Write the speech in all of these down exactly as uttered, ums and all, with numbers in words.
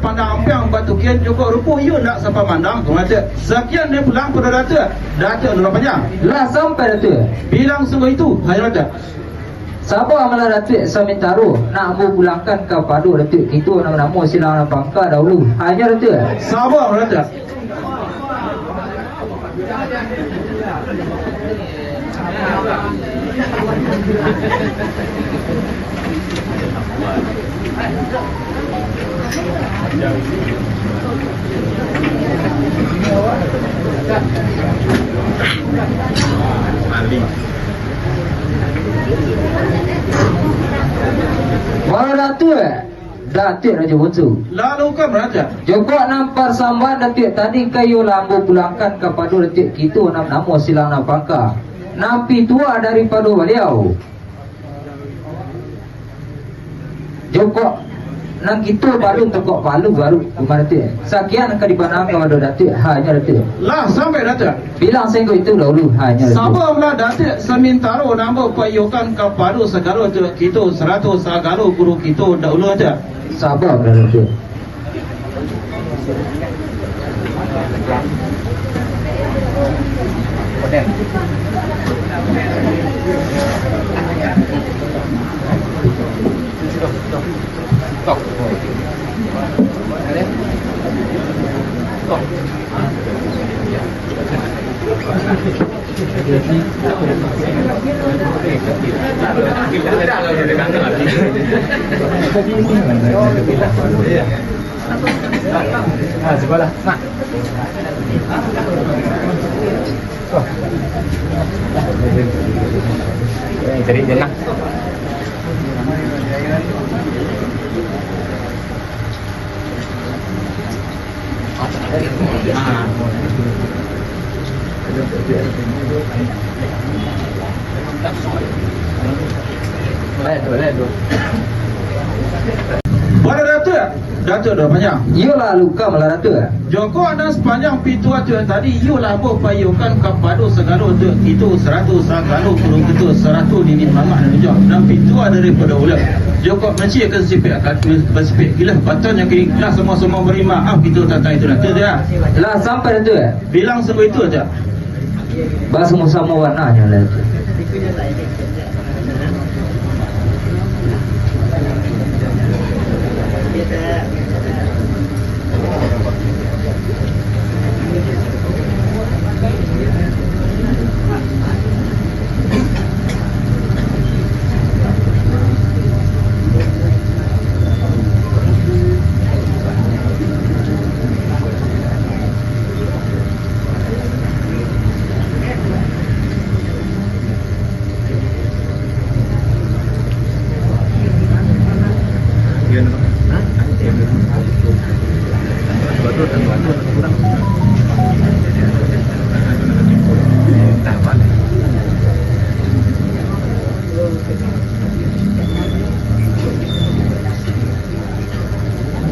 Pandang ampiang batukian, jokok rupo iyo ndak sapamandang, Tuan Datuak. Sakian dari pulang pado Datuak. Datuak Nurul Panjang. Lah sampai, Datuak. Bilang sungguh itu, hai Datuak. Saba malah Datuak, samintaro nak ambo pulangkan kapado Datuak kito namo-namo silang nan bangka dahulu. Hanyo Datuak. Saba malah Datuak. Wah, Datuak, eh? Datuak Rajo Bunsu. Lalu ka maraja. Jokok nan parsambahan Datuak tadi ka iyo lah ambo pulangkan kapado Datuak kito nan namo silang nan bangka. Nan pituah daripado baliau. Jokok nan kito balun tokok palu baru, Datuak. Sakian ka dipandang kapado Datuak, hanyo Datuak. Lah sampai Datuak. Bilang sungguh itu dahulu, hanyo Datuak. Saba malah Datuak, samintaro nan ambo paiyokan kapado sagalo Datuak kito, sarato sagalo guru kito dahulu Datuak. Saba malah Datuak. Ah, sebelah. Nah. Oh. Eh, cari je lah. Baa Datuak, Datuak Nurul Panjang. Iyolah, lalu ka malah Datuak. Jokok nan sapanjang pituah Datuak tadi, iyolah ambo paiyokan kapado sagalo Datuak kito, sarato sagalo guru kito, sarato niniak mamak nan ujang, nan pituah daripado ulang. Jokok mancikan sipek, basipek gilah, batan nan kini lah, samo-samo bari maaf kito tantang itu Datuak, yo. Lah sampai Datuak. Bilang sungguh itu Datuak. Basamo-samo warnanyo lah Datuak.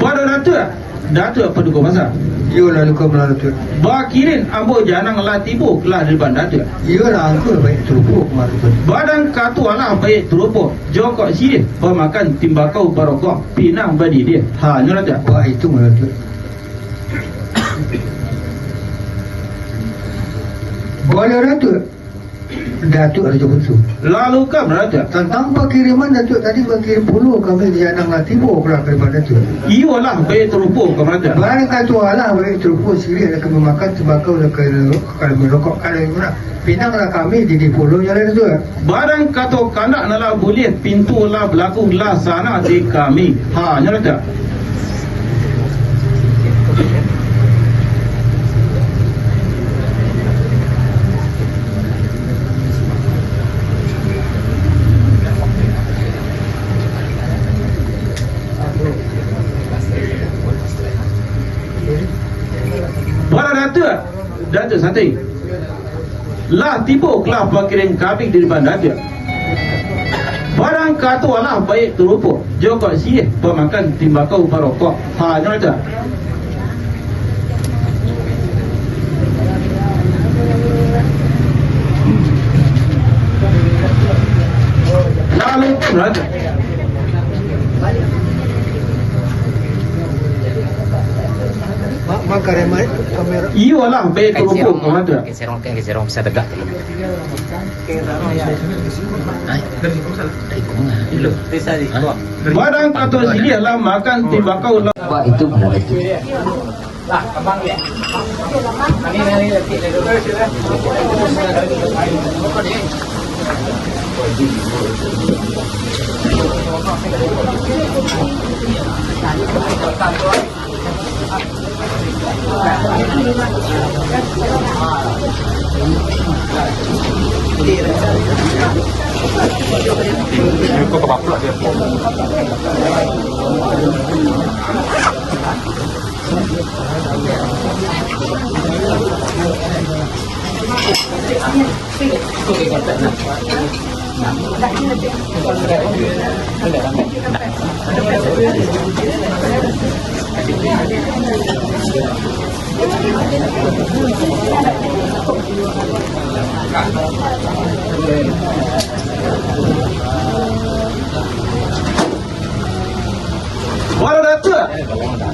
Baa Datuak. Datuak Paduko Basa. Iyolah, lalu ka malah Datuak. Bakirin ambo janang lah tibo, lah di depan Datuak. Iyolah, angku lah baiak tarupo ka malah Datuak. Baa nan kato alah baiak tarupo, jokok siriah bamakan, timbakau barokok, pinang badiriah. Hanyo Datuak. Baa itu malah Datuak. Baa Datuak. Datuak Rajo Bunsu. Lalu ka malah Datuak. Tantang pakiriman Datuak tadi, bakirim pulo kami di janang lah tibo, pulang ka depan Datuak. Iyolah, baiak tarupo ka malah Datuak. Baa nan kato alah baiak tarupo, siriah lah kami makan, timbakau lah kami rokok, kami rokok, kami murah. Pinang lah kami di, di pulo nyo lah Datuak. Baa nan kato kandak nan lah buliah, pintu lah balaku, lah sanang di kami. Hanyo Datuak. Baa Datuak, Datuak Santi. Lah tibo, lah pakirim kami di depan Datuak. Baa nan kato alah baiak tarupo, jokok siriah bamakan, timbakau barokok. Hanyo Datuak. Lalu, Datuak. Iyolah, baik tu rupo, kamana tu? Barang kato siriah lah makan timbakau lah. Pak, itu benar itu. Walo Datuak,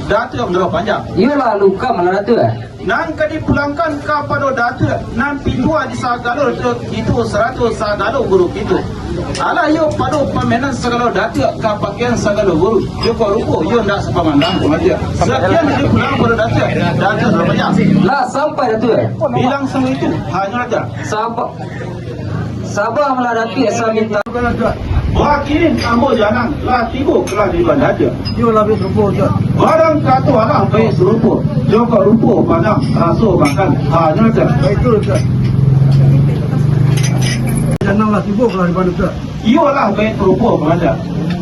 Datuak Mandaro Panjang. Iyolah, lukam lah, Datuak. Nan ka dipulangkan kapado Datuak, nan pitua di sagalo tu, itu sarato sagalo guru kito. Alah iyo pado pamainan sagalo Datuak, ka pakaian sagalo guru. Joko rupo iyo ndak sapamandang, kamana tu. Sakian dari pulang pado Datuak, Datuak Mandaro Panjang. Lah sampai, Datuak. Bilang samo itu, hanyo Datuak. Sampai. Saba malah Datuak, saminta. Bakirim ambo janang, lah tibo kalah di Banda Aceh. Iyo lah baik sarupo, Tuan. Barang kato alah baik sarupo, joko rupo pandang raso makan, hanyo Tuan. Baik tu, Tuan. Janang lah tibo kalah di Banda Aceh. Iyo lah baik sarupo, Tuan.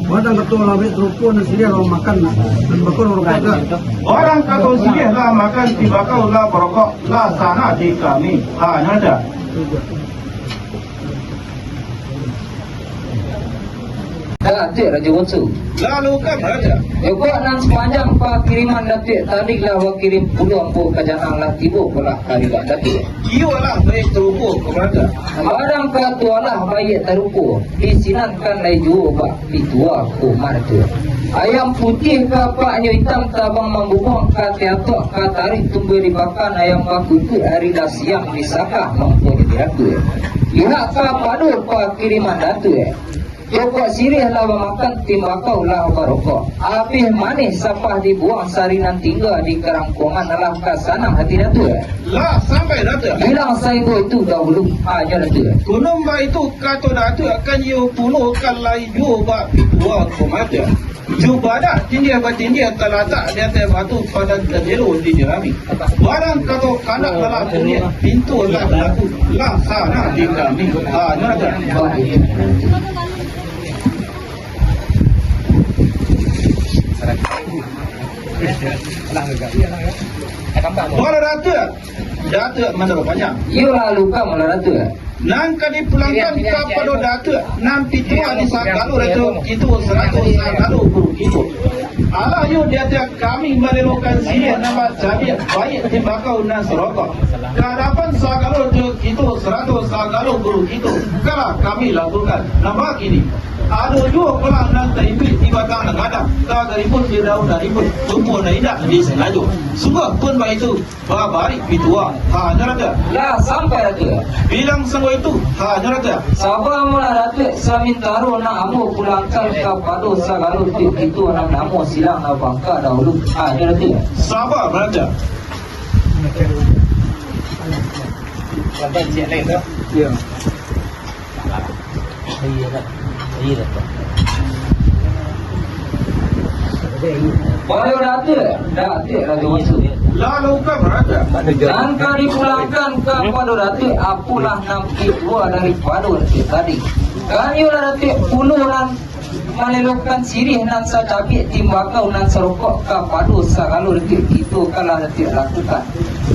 Barang kato alah baik sarupo, nan siriah lah makan, nan bakal rokok, Tuan. Barang kato siriah lah makan, timbakau lah barokok, lah sana di kami, hanyo Tuan. Datuak Rajo Bonsu. Lalu ka Rajo. Jokok nan sapanjang pakiriman Datuak tadi lah bakirim pulo ambo ka janang lah tibo pulo ka ribak Datuak. Iyolah baik sarupo, kamana tu. Barang kato alah baik sarupo, di sinan kan lai juo bak pitua kamana tu. Ayam putiah kapaknyo itam tabang mambubuang ka tiatok ka tarik tumbuah di pakan ayam bakukuik ari lah siang di sakah mampunyai Datuak. Pihak kapado pakiriman Datuak. Jokok siriah lah bamakan timbakau lah barokok. Abih manih sapah dibuang sari nan tingga di karangkongan alah ka sanang hati Datuak. Lah sampai Datuak. Bilang saibo itu dahulu, hanyo Datuak. Kunun baitu kato Datuak, kan iyo pulo kan lai juo bak pitua kamana tu. Cubadak tindiah batindiah talatak di ateh batu padan tajelo di Jerami. Barang kato kanak dalam kuliah, pintu lah balaku, lah sana di kami. Ha, nyo aja. Bala Datuak, Datuak Mandaro Panjang. Iyo lah, lukam lah, Datuak. Nan ka dipulangkan kapado Datuak, nan pitua di sagalo Datuak kito, sarato sagalo guru kito. Alah iyo di ateh kami malelokan siriah nan bacabiak, baiak timbakau nan sarokok. Ka adapan sagalo Datuak kito, sarato sagalo guru kito, kalah kami laburkan. Nan bakini, ado juo pulang nan taimpik di batang nan gadang, tagarimbun di daun nan rimbun, tumbuah nan indak disangajo. Sungguah pun baitu, babarik pitua. Ha, nyo Datuak. Lah sampai Datuak. Bilang samo itu. Ha, nyo Datuak. Saba malah Datuak, samintaro nak ambo pulangkan kapado sagalo Datuak kito nan namo silang nan bangka dahulu. Ha, nyo Datuak. Saba malah Datuak. Sampai cek lain tu. Iyo. Pado Datuak, Datuak Rajo Bonsu. Lalu ka Rajo. Nan ka dipulangkan kapado Datuak, apolah nan pitua daripado Datuak tadi. Kan iyolah Datuak pulo nan malelokan siriah nan sacabiak timbakau nan sarokok kapado sagalo Datuak kito kalah Datuak lakukan.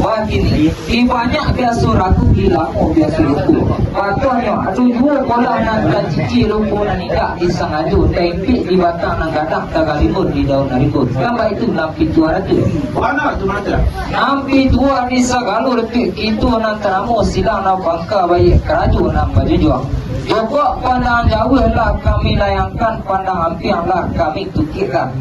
Wah kini, di banyak biaso ragu, di lamo biaso lupo. Patuahnyo, ado juo bolah nan tacicia lupo nan indak disangajo, taimpik di batang nan gadang, tagalimbun di daun nan rimbun. Kan baitu nan pitua Datuak. Bana tu, Rajo. Nan pitua di sagalo Datuak kito nan tanamo silang nan bangka baiak karajo nan bajunjuang. Jokok pandang jauah lah kami layangkan, pandang ampiang lah kami tukikkan.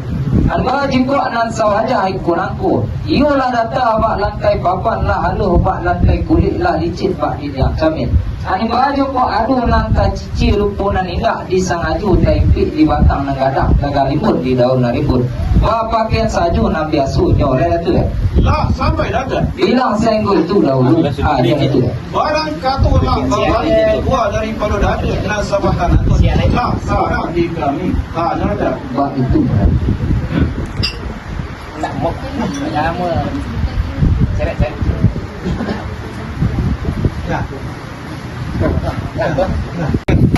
Nan bajikok nan sawajah iko nangko, iyo lah data bak lantai papan, lah aluih bak lantai kulik, lah licin bak dindiang camin. Nan bajikok ado nan tacicia rupo nan indak disangajo, taimpik di batang nan gadang, tagalimbun di daun nan rimbun. Bapakaian sajo nan biaso nyo, lai Datuak. Lah sampai Datuak. Bilang sainggo itu dahulu. Ah, nyo Datuak. Barang kato lah babari, dua daripado Datuak nan sabatang tu. Lah, sarah di kami. Ha, nyo Datuak. Bak itu, Datuak. Nak mok. Lama. Seret, seret. Nah.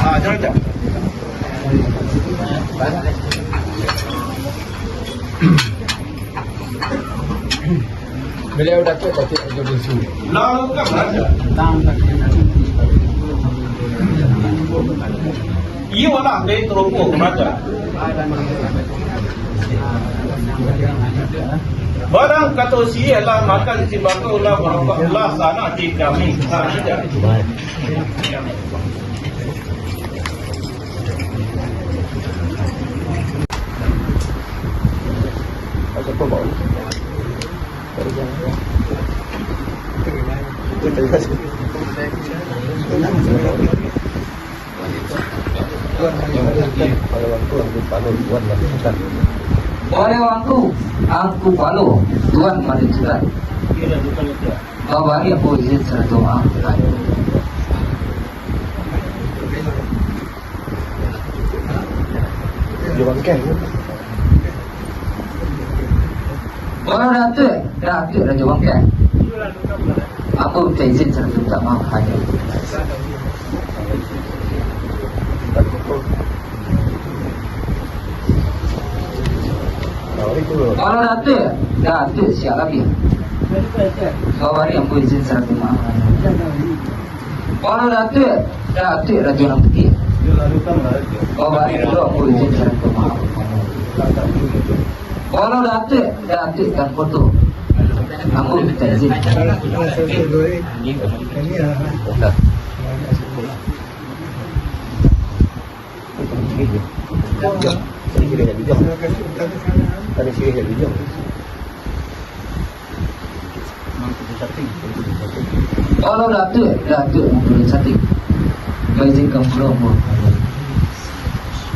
Ha, nyo Datuak. Baliau Datuak, Datuak Rajo Bunsu. Lalu ka raja. Iyolah, dek Terumpuk Raja. Barang kato si lah makan, si bakau lah barokok, lah sanak di kami. Sanak. Oleh Angku, Angku Palo, Tuan Malin Sutan. Babari ambo izin sarato maaf. Rajo Bangkeh. Kalau Datuak, Datuak Rajo Bangkeh. Ambo minta izin sarato minta maaf hanyo. Kalau Datuak, Datuak siap lagi. Babari ambo izin sarato maaf hanyo. Kalau Datuak, Datuak Rajo Nan Putiah. Babari pulo ambo izin sarato maaf. Kalau Datuak, Datuak Tan Koto. Ambo minta izin. Kalau Datuak, Datuak Mangkudu Satik, baizinkan pulo ambo.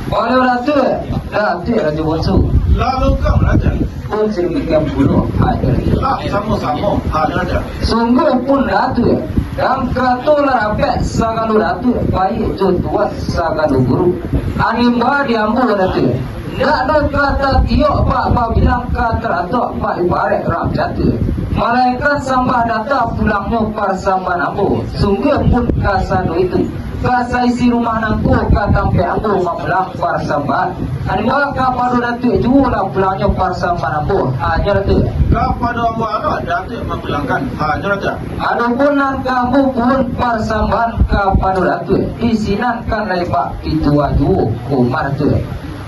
Kalau Datuak, Datuak Rajo Bonsu. Lalu ka raja. Pun sademikian pulo, hadir. Lah, samo-samo, hadir. Sungguahpun Datuak, dalam kato lah rapek sagalo Datuak, baiak jo tuan sagalo guru. Animba di ambo Datuak. Ndak doh ka tatiok bak babilang, ka taratok bak ibarek rang jata. Malainkan sambah data pulangnyo parsambahan ambo. Sungguahpun kasado itu, ka saisi rumah nangko ka tampek ambo mambilang parsambahan. Animba kapado Datuak juo lah pulangnyo parsambahan ambo. Hanyo Datuak. Kapado ambo alah Datuak mambulangkan. Hanyo Datuak. Adopun nan ka ambo puhun parsambahan kapado Datuak, di sinan kan lai bak pitua juo, koma Datuak.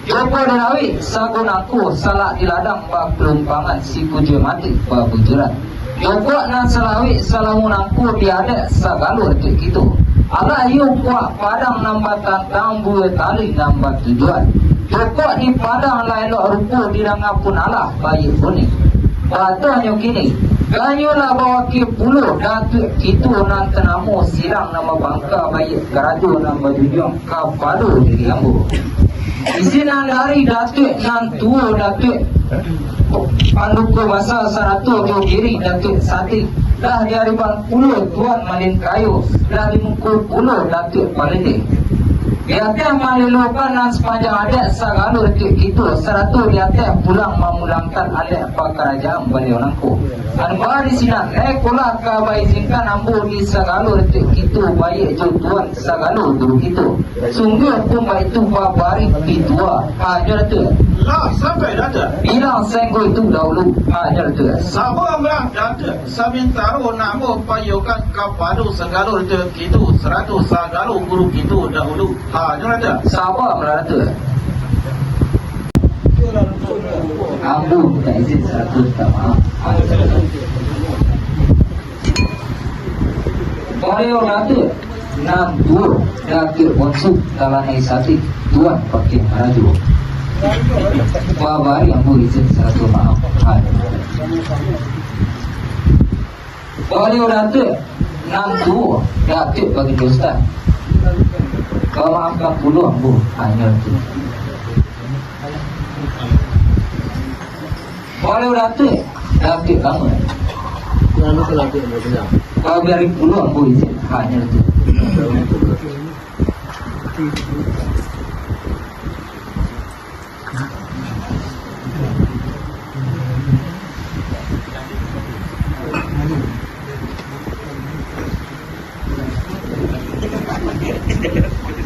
Jokok di lauik sago nangko, salak di ladang bakalumpangan, sikujua mati babujuran. Jokok nan salauik salamo nangko, di adaik sagalo Datuak kito. Alah iyo kuak padang nan batantang, buah tali nan batujuan. Jokok di padang lah elok rupo, didanga pun alah baiak bunyi. Batohnyo kini, ganyo lah bawakil pulo Datuak kito nan tanamo sirang, nan babangka baiak karajo nan bajunjuang kapado diri ambo. Izin nan dari Datuak nan tuo, Datuak Panduko Basa sarato jo diri Datuak Sati, lah diariban pulo Tuan Malin Kayo, lah dimukul pulo Datuak Palende. Di ateh malelokan nan sapanjang adaik sagalo Datuak kito, sarato di ateh pulang mamulangkan alek pakarajaan baliau nangko. Nan ba di sinan, ikolah ka baizinkan ambo di sagalo Datuak kito, baiak jo Tuan sagalo guru kito. Sungguahpun baitu babari pitua. Hanyo Datuak. Lah sampai Datuak. Bilang sainggo itu dahulu. Hanyo Datuak. Sabarlah Datuak, samantaro nak ambo payokan kapado sagalo Datuak kito, sarato sagalo guru kito dahulu. Hanyo Datuak. Sabarlah Datuak. Ambo minta izin sarato minta maaf. Baliau Datuak nan tuo, Datuak Bonsu, Talanai Sati, Tuan Pakiah Marajo. Babari ambo izin sarato maaf. Baliau Datuak nan tuo, Datuak Baginda Ustaz. Bamaafkan pulo ambo, hanyo tu. Baliau Datuak, Datuak lamo. Babari pulo ambo izin, hanyo tu.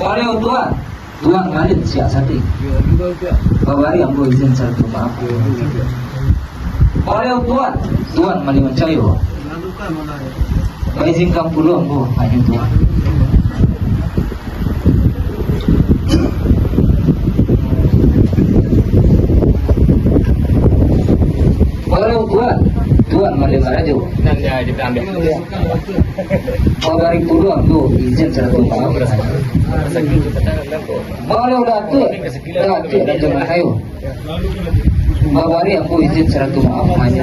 Baliau Tuan, Tuan Khalid siap sati. Babari ambo izin sarato maaf. Baliau Tuan, Tuan Malimancayo. Baizinkan pulo ambo, hanyo tu. Baliau Tuan, Tuan Malin Marajo. Nan dia, dia ambil. Babari pulo ambo izin sarato maaf. Baliau Datuak, Datuak Rajo Makayo. Babari ambo izin sarato maaf, hanyo.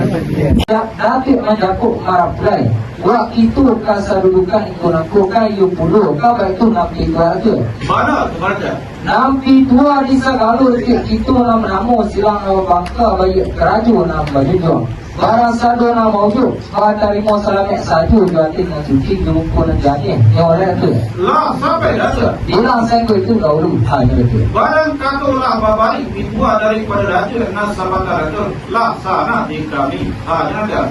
Da-, Datuak manjapuik marapulai. Wak kito ka sadudukan iko nangko, ka iyo pulo, ka baitu nan pituah tu. Bana tu, Raja. Nan pituah di sagalo dek kito nan banamo silang nan babangka, baiak karajo nan bajunjuang. Barang sado nan maujuik, batarimo salamaik sajo jo ati nan suci, jo muko nan janiah, nyo lai tu. Lah sampai Datuak. Bilang sainggo itu dahulu, hanyo tu. Barang kato lah babari pituah daripado Datuak nan sabanta Datuak, lah sana di kami, hanyo tu.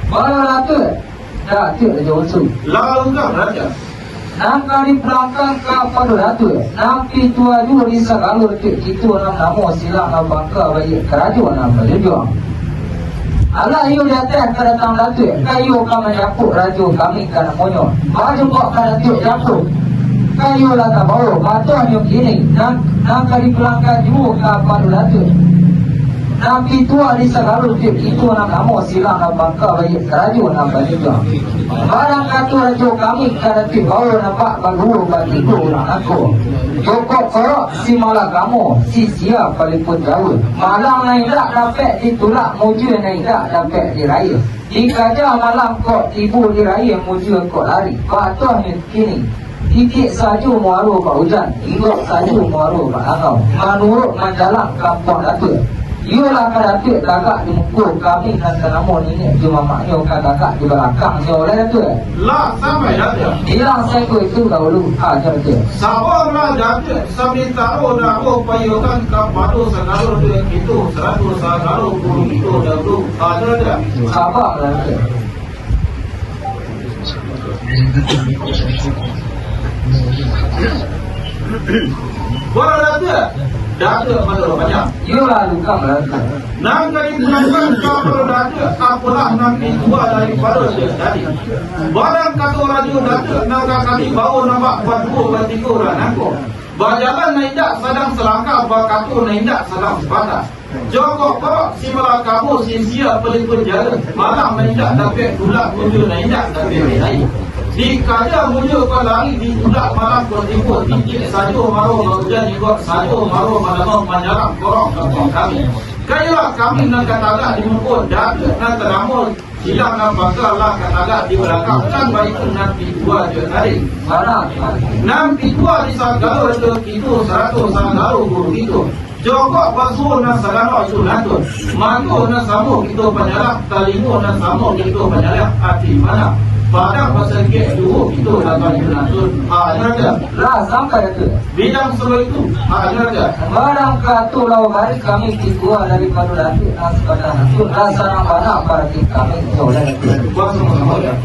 Bana Datuak, Datuak Rajo Unsung. Lalu kan Raja. Nan ka dipulangkan kapado Datuak, nan pituah juo di sagalo dek kito nan banamo silang nan babangka, baiak karajo nan bajunjuang. Alah iyo di ateh ka datang Datuak, ka iyo ka manjapuik rajo kami ka namonyo. Bajungkuak ka Datuak japuik, ka iyo lah tabao, batohnyo kini, nan, nan ka dipulangkan juo kapado Datuak. Nan pituah di sagalo dek kito nan banamo silang nan babangka, baiak karajo nan bajunjuang. Barang kato rajo kami ka Datuak bao nampak baduo batigo urang nangko. Jokok korok si malakamo, si sia palipun jawa. Malang nan indak dapek ditulak, mujua nan indak dapek diraih. Dikaja malang kok tibo diraih, mujua kok lari. Batohnyo kini, titiak sajo muaro bak ujan, inggok sajo muaro bak angau. Manuruik manjalang kampuang Datuak. Iyolah ka Datuak tagak di muko kami nan tanamo niniak jo mamaknyo ka tagak di balakangnyo lai Datuak. Lah sampai Datuak. Bilang sainggo itu dahulu, hanyo Datuak. Sabarlah Datuak, samintaro daro paiyokan kapado sagalo dek kito, sarato sagalo guru kito dahulu, hanyo Datuak. Sabarlah Datuak. Bana Datuak, Datuak Mandoro Panjang. Iyolah, lukang Datuak. Nan ka dipulangkan kapado Datuak, apolah nan pituah daripado Datuak tadi. Barang kato rajo Datuak, nan ka kami bao nampak baduo batigo urang nangko. Bajalan nan indak sadang salangkah, bakato nan indak sadang sapatah. Jokok korok si malakamo, si sia palipun jawa. Malang nan indak dapek tulak, mujua nan indak dapek diraih. Dikaja mujua kok lari, ditulak malang kok tibo, titiak sajo muaro bak ujan, inggok sajo muaro bak angau, manjalang korong kampuang kami. Ka iyolah kami nan ka tagak di muko Datuak nan tanamo silang nan babangka, lah ka tagak di balakang, kan baitu nan pituah jo tadi. Nan pituah di sagalo rajo kito, sarato sagalo guru kito. Jokok basuo nan sagalo itu nantun. Mato nan samo kito panyalang, talingo nan samo kito panyalang, ati mana? Padang basakik duo kito laban itu nantun. Ha, jan. Lah sampai tu. Bilang solo itu, ha, jan. Barang kato lah babari kami pituah daripado Datuak nan sabanta nantun, lah sanang bana parati kami, nyo lah Datuak. Kuaso sama-sama, jan.